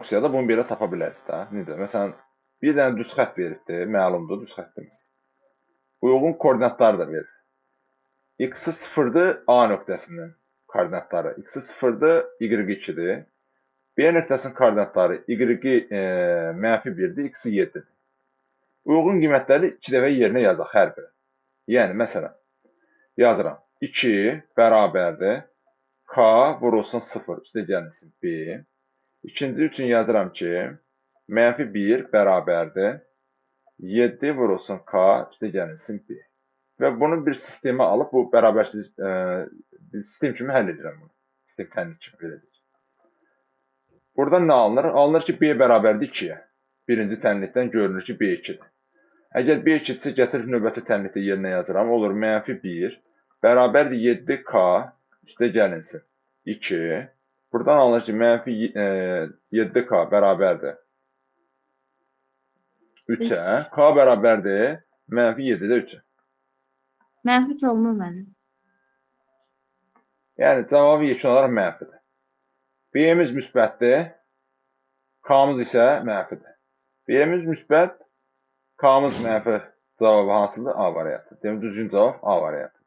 Funksiyada bunu belə tapa bilərik də. Necə? Məsələn, bir dənə düz xətt veribdir, məlumdur düz xəttimiz. Uyğun koordinatları da verir. X-i 0-dır A nöqtəsinin koordinatları. X-i 0-dır, Y 2-dir. B nöqtəsinin koordinatları Y-i mənfi 1-dir, X-i 7-dir. Uyğun qiymətləri 2 dəfə yerinə yazaq hər biri. Yəni, məsələn, yazıram. 2 bərabərdir K vurulsun 0 üstə gəlinsin B. İkinci üçün yazıram ki, mənfi 1 bərabərdir 7 vurulsun K üstə gəlinsin B. Və bunu bir sistemə alıb, bu bərabərsiz bir sistem kimi həll edirəm bunu. Sistem tənlik kimi belə deyək. Buradan nə alınır? Alınır ki, B bərabərdir 2-yə. Birinci tənlikdən görünür ki, B 2-dir. Əgər B 2-dirsə, gətirib növbəti tənlikdə yerinə yazıram. Olur mənfi 1 bərabərdir 7K üstə gəlinsin 2. Buradan alınır ki, mənfi 7K bərabərdir 3-ə. K bərabərdir mənfi 7-də 3-ə. Mənfi 3 olmur mənim. Yəni, cavabı yekun olaraq mənfidir. B-miz müsbətdir, K-mız isə mənfidir. B-miz müsbət, K-mız mənfi cavabı hansıdır? A variantı. Demək, düzgün cavab A variantı.